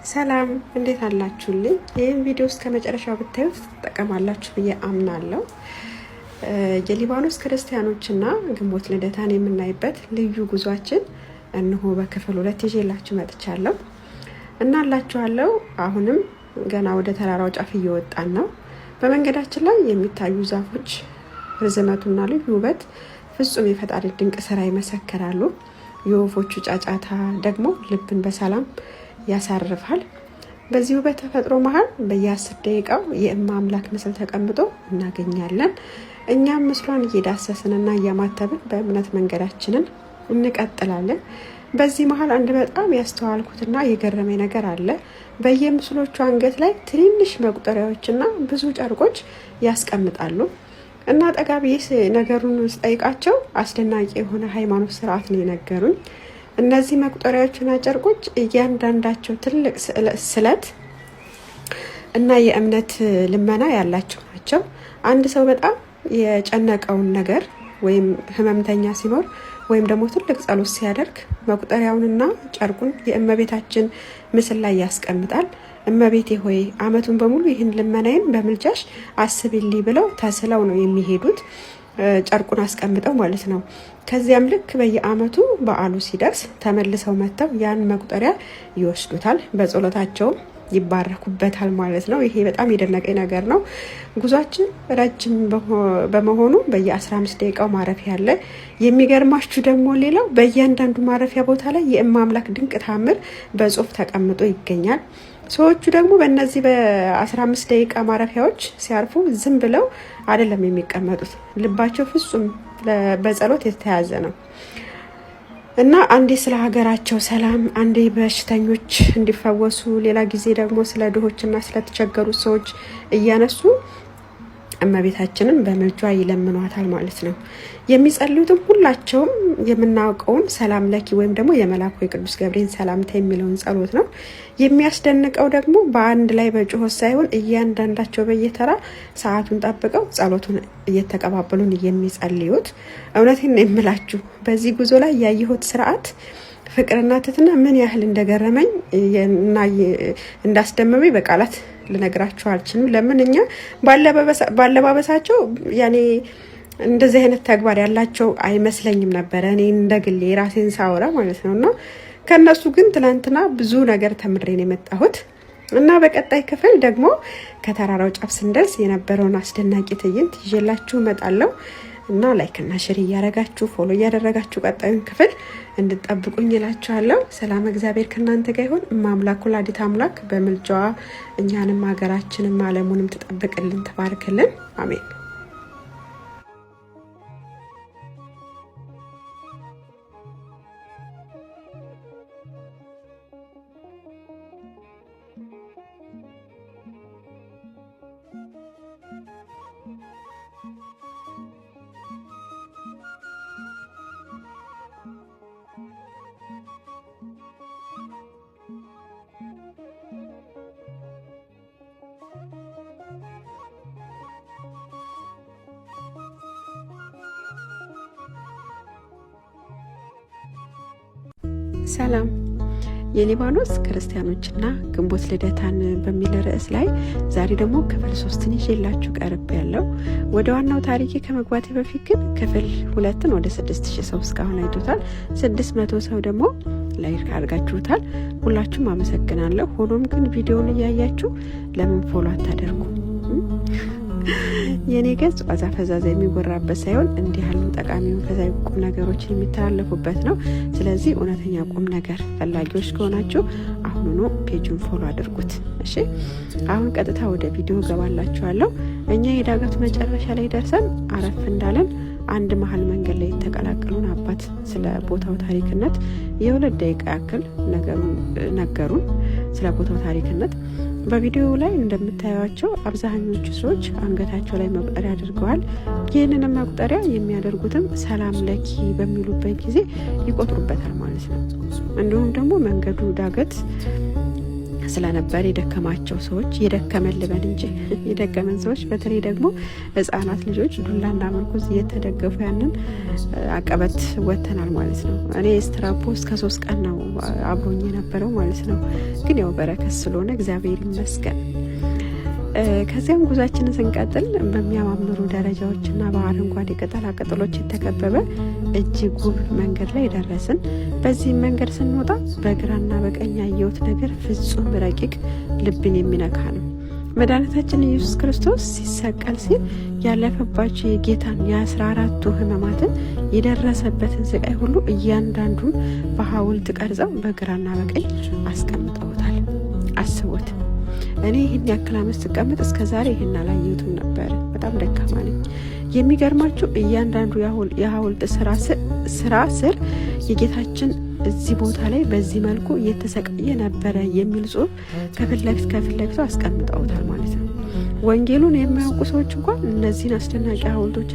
ሰላም፣ እንዴት አላችሁልኝ? ይህን ቪዲዮ እስከ መጨረሻው ብታዩት ትጠቀማላችሁ ብዬ አምናለሁ። የሊባኖስ ክርስቲያኖችና ግንቦት ልደታን የምናይበት ልዩ ጉዟችን እነሆ በክፍል 2 ይዤላችሁ መጥቻለሁ እናላችኋለሁ። አሁንም ገና ወደ ተራራው ጫፍ እየወጣን ነው። በመንገዳችን ላይ የሚታዩ ዛፎች ርዝመቱና ልዩ ውበት ፍጹም የፈጣሪ ድንቅ ስራ ይመሰክራሉ። የወፎቹ ጫጫታ ደግሞ ልብን በሰላም ያሳርፋል። በዚሁ በተፈጥሮ መሀል በየ10 ደቂቃው የእማ አምላክ ምስል ተቀምጦ እናገኛለን። እኛም ምስሏን እየዳሰስንና እያማተብን በእምነት መንገዳችንን እንቀጥላለን። በዚህ መሀል አንድ በጣም ያስተዋልኩትና የገረመኝ ነገር አለ። በየምስሎቹ አንገት ላይ ትንንሽ መቁጠሪያዎችና ብዙ ጨርቆች ያስቀምጣሉ እና ጠጋ ብዬ ነገሩን ስጠይቃቸው አስደናቂ የሆነ ሃይማኖት ስርዓት ነው የነገሩኝ። እነዚህ መቁጠሪያዎችና ጨርቆች እያንዳንዳቸው ትልቅ ስለት እና የእምነት ልመና ያላቸው ናቸው። አንድ ሰው በጣም የጨነቀውን ነገር ወይም ህመምተኛ ሲኖር ወይም ደግሞ ትልቅ ጸሎት ሲያደርግ መቁጠሪያውንና ጨርቁን የእመቤታችን ምስል ላይ ያስቀምጣል። እመቤቴ ሆይ ዓመቱን በሙሉ ይህን ልመናዬን በምልጃሽ አስቢልኝ ብለው ተስለው ነው የሚሄዱት፣ ጨርቁን አስቀምጠው ማለት ነው። ከዚያም ልክ በየዓመቱ በዓሉ ሲደርስ ተመልሰው መጥተው ያን መቁጠሪያ ይወስዱታል። በጸሎታቸውም ይባረኩበታል ማለት ነው። ይሄ በጣም የደነቀኝ ነገር ነው። ጉዟችን ረጅም በመሆኑ በየ15 ደቂቃው ማረፊያ አለ። የሚገርማችሁ ደግሞ ሌላው በእያንዳንዱ ማረፊያ ቦታ ላይ የእማ አምላክ ድንቅ ታምር በጽሁፍ ተቀምጦ ይገኛል። ሰዎቹ ደግሞ በእነዚህ በ15 ደቂቃ ማረፊያዎች ሲያርፉ ዝም ብለው አይደለም የሚቀመጡት። ልባቸው ፍጹም በጸሎት የተያዘ ነው እና አንዴ ስለ ሀገራቸው ሰላም፣ አንዴ በሽተኞች እንዲፈወሱ፣ ሌላ ጊዜ ደግሞ ስለ ድሆችና ስለተቸገሩ ሰዎች እያነሱ እመቤታችንን በምልጇ ይለምኗታል ማለት ነው። የሚጸልዩትም ሁላቸውም የምናውቀውን ሰላም ለኪ ወይም ደግሞ የመላኩ የቅዱስ ገብርኤል ሰላምታ የሚለውን ጸሎት ነው። የሚያስደንቀው ደግሞ በአንድ ላይ በጩኸት ሳይሆን እያንዳንዳቸው በየተራ ሰዓቱን ጠብቀው ጸሎቱን እየተቀባበሉን የሚጸልዩት። እውነቴን ነው የምላችሁ በዚህ ጉዞ ላይ ያየሁት ስርዓት ፍቅርና ትህትና ምን ያህል እንደገረመኝ እና እንዳስደመመኝ በቃላት ልነግራችሁ አልችልም። ለምን እኛ ባለባበሳቸው ያኔ እንደዚህ አይነት ተግባር ያላቸው አይመስለኝም ነበረ፣ እኔ እንደ ግሌ ራሴን ሳወራ ማለት ነው። እና ከእነሱ ግን ትናንትና ብዙ ነገር ተምሬ ነው የመጣሁት። እና በቀጣይ ክፍል ደግሞ ከተራራው ጫፍ ስንደርስ የነበረውን አስደናቂ ትዕይንት ይዤላችሁ እመጣለሁ። እና like እና share እያደረጋችሁ follow እያደረጋችሁ ቀጣዩን ክፍል እንድጠብቁኝ እላችኋለሁ። ሰላም እግዚአብሔር ከእናንተ ጋር ይሁን። እመ አምላክ ወላዲተ አምላክ በምልጃዋ እኛንም ሀገራችንም ዓለሙንም ትጠብቅልን፣ ትባርክልን። አሜን። ሰላም። የሊባኖስ ክርስቲያኖችና ግንቦት ልደታን በሚል ርዕስ ላይ ዛሬ ደግሞ ክፍል 3ን ይዤላችሁ ቀርብ ያለው። ወደ ዋናው ታሪኬ ከመግባቴ በፊት ግን ክፍል 2ን ወደ 6000 ሰው እስካሁን አይቶታል። 600 ሰው ደግሞ like አድርጋችሁታል። ሁላችሁም አመሰግናለሁ። ሆኖም ግን ቪዲዮውን እያያችሁ ለምን follow አታደርጉ? የእኔ ገጽ ዋዛ ፈዛዛ የሚወራበት ሳይሆን እንዲህ ያሉ ጠቃሚ መንፈሳዊ ቁም ነገሮች የሚተላለፉበት ነው። ስለዚህ እውነተኛ ቁም ነገር ፈላጊዎች ከሆናችሁ አሁኑኑ page ኡን follow አድርጉት። እሺ፣ አሁን ቀጥታ ወደ ቪዲዮ ገባላችኋለሁ። እኛ የዳገቱ መጨረሻ ላይ ደርሰን አረፍ እንዳለን አንድ መሀል መንገድ ላይ የተቀላቀሉን አባት ስለ ቦታው ታሪክነት የ2 ደቂቃ ያክል ነገሩን። ስለ ቦታው ታሪክነት በቪዲዮው ላይ እንደምታዩቸው አብዛኞቹ ሰዎች አንገታቸው ላይ መቁጠሪያ አድርገዋል። ይህንንም መቁጠሪያ የሚያደርጉትም ሰላም ለኪ በሚሉበት ጊዜ ይቆጥሩበታል ማለት ነው። እንዲሁም ደግሞ መንገዱ ዳገት ስለነበር የደከማቸው ሰዎች፣ የደከመን ልበል እንጂ፣ የደከመን ሰዎች በተለይ ደግሞ ህጻናት ልጆች ዱላና ምርኩዝ እየተደገፉ ያንን አቀበት ወጥተናል ማለት ነው። እኔ ስትራፖ እስከ 3 ቀን ነው አብሮኝ የነበረው ማለት ነው። ግን ያው በረከት ስለሆነ እግዚአብሔር ይመስገን። ከዚያም ጉዟችንን ስንቀጥል በሚያማምሩ ደረጃዎችና በአረንጓዴ ቅጠላ ቅጠሎች የተከበበ እጅግ ውብ መንገድ ላይ ደረስን። በዚህም መንገድ ስንወጣ በግራና በቀኝ ያየሁት ነገር ፍጹም ረቂቅ፣ ልብን የሚነካ ነው። መድኃኒታችን ኢየሱስ ክርስቶስ ሲሰቀል ሲል ያለፈባቸው የጌታን የ14ቱ ሕማማትን የደረሰበትን ስቃይ ሁሉ እያንዳንዱን በሐውልት ቀርጸው በግራና በቀኝ አስቀምጠውታል። አስቡት። እኔ ይህን ያክል ዓመት ስቀመጥ እስከ ዛሬ ይህን አላየሁትም ነበር። በጣም ደካማ ነኝ። የሚገርማችሁ እያንዳንዱ የሐውልት ስራ ስር የጌታችን እዚህ ቦታ ላይ በዚህ መልኩ እየተሰቃየ ነበረ የሚል ጽሑፍ ከፊት ለፊት ከፊት ለፊቱ አስቀምጠውታል ማለት ነው። ወንጌሉን የማያውቁ ሰዎች እንኳን እነዚህን አስደናቂ ሐውልቶች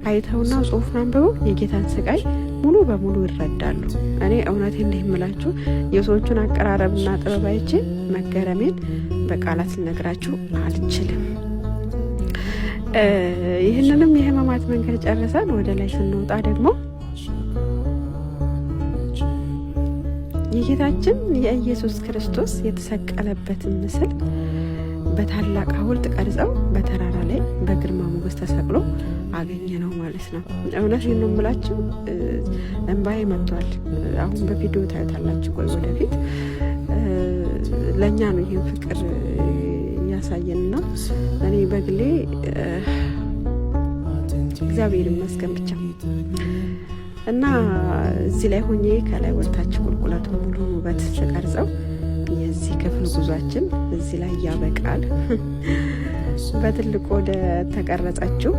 አይተውና ጽሑፉን አንብበው የጌታን ስቃይ ሙሉ በሙሉ ይረዳሉ። እኔ እውነቴን ነው የምላችሁ፣ የሰዎቹን አቀራረብና ጥበብ አይቼ መገረሜን በቃላት ልነግራችሁ አልችልም። ይህንንም የህማማት መንገድ ጨርሰን ወደ ላይ ስንወጣ ደግሞ የጌታችን የኢየሱስ ክርስቶስ የተሰቀለበትን ምስል በታላቅ ሐውልት ቀርጸው በተራራ ላይ በግርማ ሞገስ ተሰቅሎ አገኘ ነው ማለት ነው። እውነት ነው የምላችሁ፣ እንባዬ መጥቷል። አሁን በቪዲዮ ታዩታላችሁ። ቆይ ወደፊት ለእኛ ነው ይህን ፍቅር እያሳየንና እኔ በግሌ እግዚአብሔር ይመስገን ብቻ። እና እዚህ ላይ ሆኜ ከላይ ወደታች ቁልቁለቱን ሙሉ ውበት ስቀርጸው የዚህ ክፍል ጉዟችን እዚህ ላይ ያበቃል። በትልቁ ወደ ተቀረጸችው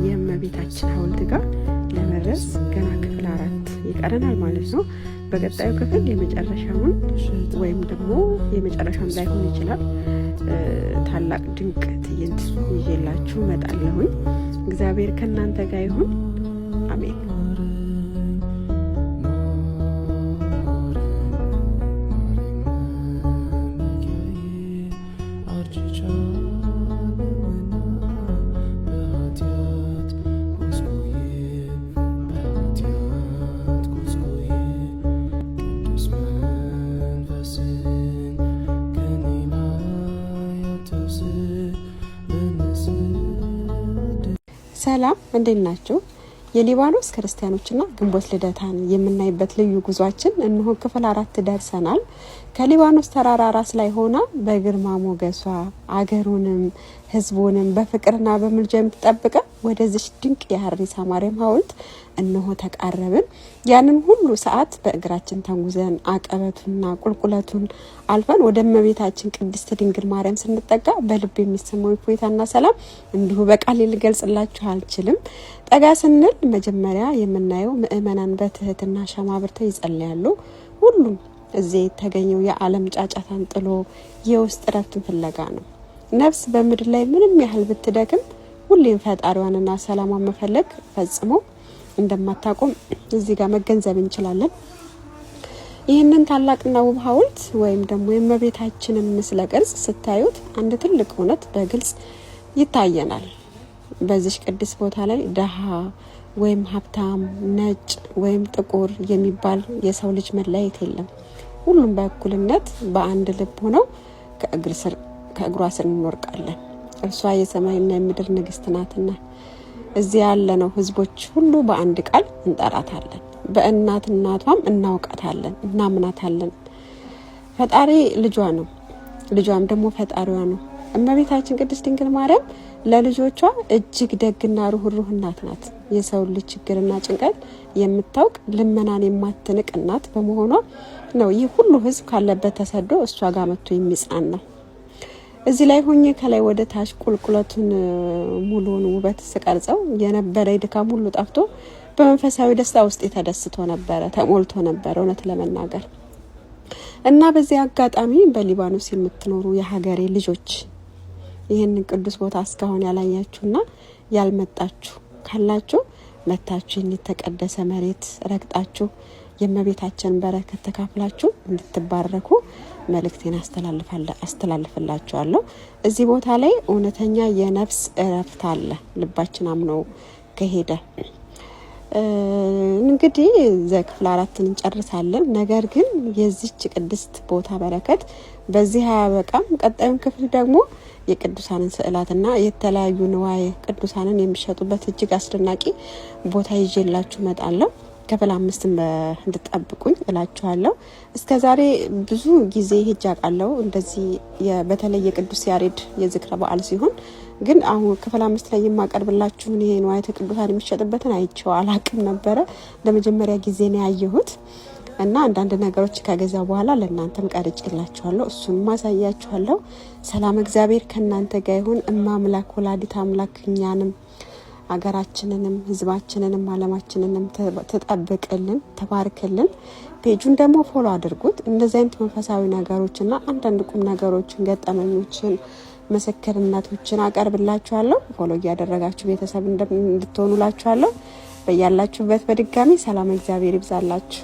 የእመቤታችን ሐውልት ጋር ለመድረስ ገና ክፍል 4 ይቀረናል ማለት ነው። በቀጣዩ ክፍል የመጨረሻውን ወይም ደግሞ የመጨረሻውን ላይሆን ይችላል ታላቅ ድንቅ ትዕይንት ይዤላችሁ እመጣለሁኝ። እግዚአብሔር ከእናንተ ጋር ይሁን። አሜን። ሰላም፣ እንዴት ናችሁ? የሊባኖስ ክርስቲያኖችና ግንቦት ልደታን የምናይበት ልዩ ጉዟችን እነሆ ክፍል 4 ደርሰናል። ከሊባኖስ ተራራ ራስ ላይ ሆና በግርማ ሞገሷ አገሩንም ሕዝቡንም በፍቅርና በምልጃ የምትጠብቀ ወደዚች ድንቅ የሀሪሳ ማርያም ሐውልት እነሆ ተቃረብን። ያንን ሁሉ ሰዓት በእግራችን ተጉዘን አቀበቱና ቁልቁለቱን አልፈን ወደ እመቤታችን ቅድስት ድንግል ማርያም ስንጠጋ በልብ የሚሰማው እፎይታና ሰላም እንዲሁ በቃል ልገልጽላችሁ አልችልም። ጠጋ ስንል መጀመሪያ የምናየው ምእመናን በትህትና ሻማ አብርተው ይጸልያሉ። ሁሉም እዚህ የተገኘው የዓለም ጫጫታን ጥሎ የውስጥ እረፍትን ፍለጋ ነው። ነፍስ በምድር ላይ ምንም ያህል ብትደክም ሁሌም ፈጣሪዋንና ሰላሟን መፈለግ ፈጽሞ እንደማታቆም እዚህ ጋር መገንዘብ እንችላለን። ይህንን ታላቅና ውብ ሐውልት ወይም ደግሞ የእመቤታችንን ምስለ ቅርጽ ስታዩት አንድ ትልቅ እውነት በግልጽ ይታየናል። በዚህ ቅዱስ ቦታ ላይ ደሃ ወይም ሀብታም፣ ነጭ ወይም ጥቁር የሚባል የሰው ልጅ መለያየት የለም። ሁሉም በእኩልነት በአንድ ልብ ሆነው ከእግሯ ስር እንወርቃለን። እርሷ የሰማይና የምድር ንግስት ናትና እዚያ ያለነው ህዝቦች ሁሉ በአንድ ቃል እንጠራታለን። በእናት እናቷም እናውቃታለን፣ እናምናታለን። ፈጣሪ ልጇ ነው፣ ልጇም ደግሞ ፈጣሪዋ ነው። እመቤታችን ቅድስት ድንግል ማርያም ለልጆቿ እጅግ ደግና ሩህሩህ እናት ናት። የሰው ልጅ ችግርና ጭንቀት የምታውቅ፣ ልመናን የማትንቅ እናት በመሆኗ ነው ይህ ሁሉ ህዝብ ካለበት ተሰዶ እሷ ጋር መጥቶ የሚጽናን ነው። እዚህ ላይ ሆኜ ከላይ ወደ ታች ቁልቁለቱን ሙሉውን ውበት ስቀርጸው የነበረ ድካም ሁሉ ጠፍቶ በመንፈሳዊ ደስታ ውስጥ ተደስቶ ነበረ፣ ተሞልቶ ነበረ እውነት ለመናገር። እና በዚህ አጋጣሚ በሊባኖስ የምትኖሩ የሀገሬ ልጆች፣ ይህንን ቅዱስ ቦታ እስካሁን ያላያችሁና ያልመጣችሁ ካላችሁ መታችሁ ይህን የተቀደሰ መሬት ረግጣችሁ የእመቤታችንን በረከት ተካፍላችሁ እንድትባረኩ መልእክቴን አስተላልፍላችኋለሁ። እዚህ ቦታ ላይ እውነተኛ የነፍስ እረፍት አለ። ልባችን አምኖ ከሄደ እንግዲህ ክፍል 4ን እንጨርሳለን። ነገር ግን የዚች ቅድስት ቦታ በረከት በዚህ አያበቃም። ቀጣዩን ክፍል ደግሞ የቅዱሳንን ስዕላትና የተለያዩ ንዋየ ቅዱሳንን የሚሸጡበት እጅግ አስደናቂ ቦታ ይዤላችሁ እመጣለሁ። ክፍል 5ን እንድጠብቁኝ እላችኋለሁ። እስከ ዛሬ ብዙ ጊዜ ሄጄ አውቃለሁ። እንደዚህ በተለይ የቅዱስ ያሬድ የዝክረ በዓል ሲሆን ግን አሁን ክፍል 5 ላይ የማቀርብላችሁን ይሄ ንዋየተ ቅዱሳን የሚሸጥበትን አይቼው አላቅም ነበረ። ለመጀመሪያ ጊዜ ነው ያየሁት እና አንዳንድ ነገሮች ከገዛ በኋላ ለእናንተም ቀርጬላችኋለሁ፣ እሱን ማሳያችኋለሁ። ሰላም እግዚአብሔር ከእናንተ ጋር ይሁን። እማ አምላክ ወላዲት አምላክ እኛንም አገራችንንም ሕዝባችንንም ዓለማችንንም ትጠብቅልን፣ ትባርክልን። page ኡን ደግሞ follow አድርጉት። እንደዚህ አይነት መንፈሳዊ ነገሮችና አንዳንድ ቁም ነገሮችን፣ ገጠመኞችን፣ ምስክርነቶችን አቀርብላችኋለሁ። Follow እያደረጋችሁ ቤተሰብ እንድትሆኑላችኋለሁ። በያላችሁበት በድጋሚ ሰላም እግዚአብሔር ይብዛላችሁ።